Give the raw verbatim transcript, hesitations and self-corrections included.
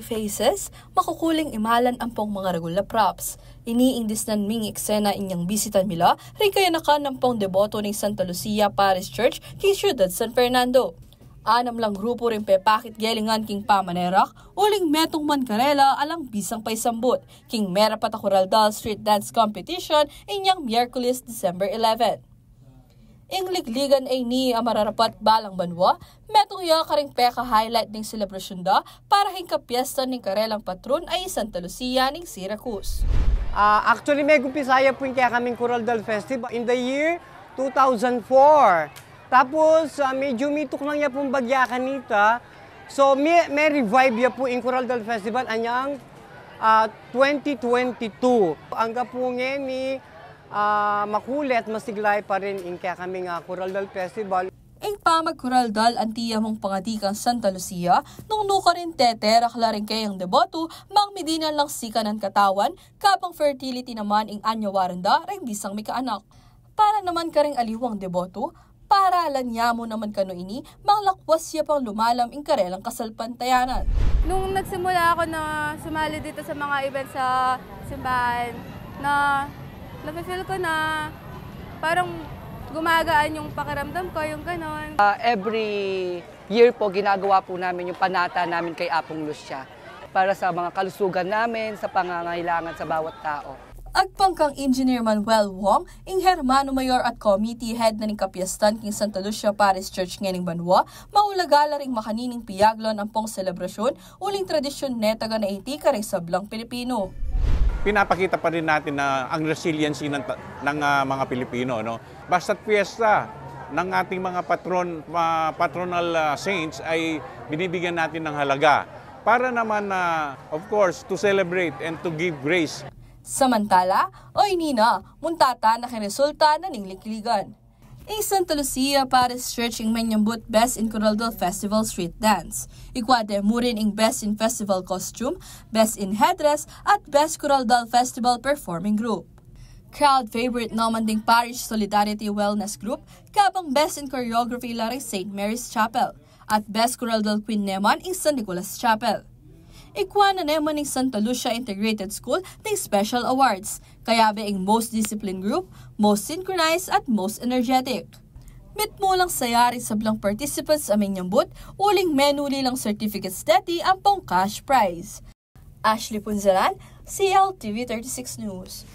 Faces, makukuling imalan ampong mangaragul a props. Ini ing disnan ming eksena inyang bisitan mi la ring kayanakan ampong deboto ning Santa Lucia Parish Church king Ciudad San Fernando. Anam lang grupu ring pepakit gelingan king pamanerak, uling metung man karela alang bisang paisambut king merapat a Kuraldal Street Dance Competition inyang Miyerkules, December eleven. Ing ligligan a ini a mararapat balang banua, metung ya karing peka-highlight ning selebrasyun da para king kapiestan ning karelang patron a i Santa Lucia ning Syracuse. Ah, actually, megumpisa ya pu ing kekaming Kuraldal Festival in the year two thousand four. Tapos, ah, medyo mituknang ya pung bagya kanita. So, me, me-revive ya pu ing Kuraldal Festival anyang, ah, twenty twenty-two. Angga pu ngeni, ah, makulit, masiglay pa rin ing kekaming, ah, Kuraldal Festival. Ing pamagkuraldal anti ya mung pangadikang Santa Lucia, nung nukarin teterak la ring kayang deboto, mang midinan lang sikanan katawan, kabang fertility naman ing anyawaran da ring bisang mikaanak. Para naman karing aliwang deboto, paralan ya mu naman kanu ini, mang lakwas ya pang lumalam ing karelang kasalpantayanan. Nung nagsimula ako na sumali dito sa mga event sa simbahan, na nafe-feel ko na parang gumagaan yung pakiramdam ko, yung ganon. Ah, every year po, ginagawa po namin yung panata namin kay Apong Lucia para sa mga kalusugan namin, sa pangangailangan sa bawat tao. Agpang kang Engineer Manuel Wong, ing Hermano Mayor at Committee Head na ning kapiestan king Santa Lucia Parish Church ngening banua, maulaga la ring makanining piaglon ampong selebrasyun, uling tradisyun ne taga na iti karing sablang Pilipino. Pinapakita pa rin natin na ang resiliency ng ta-, ng, ah, mga Pilipino, no? Basta't piyesta ng ating mga patron, ah, patronal, ah, saints ay binibigyan natin ng halaga para naman, ah, of course, to celebrate and to give grace. Samantala, o ini na, munta ta na king resulta na ning ligligan. Ing Santa Lucia Parish Church ing menyambut Best in Kuraldal Festival Street Dance. Ikwa de mu rin ing Best in Festival Costume, Best in Headdress, at Best Kuraldal Festival Performing Group. Crowd favorite naman ding Parish Solidarity Wellness Group, kabang Best in Choreography la ring Saint Mary's Chapel, at Best Kuraldal Queen naman ing San Nicolas Chapel. Ikwa na naman ing Santa Lucia Integrated School ding special awards, kayabe ing Most Disciplined Group, Most Synchronized, at Most Energetic. Mitmu lang saya ring sablang participants a menyambut, uling menuli lang certificates deti ampong cash prize. Ashley Punzalan, C L T V thirty-six News.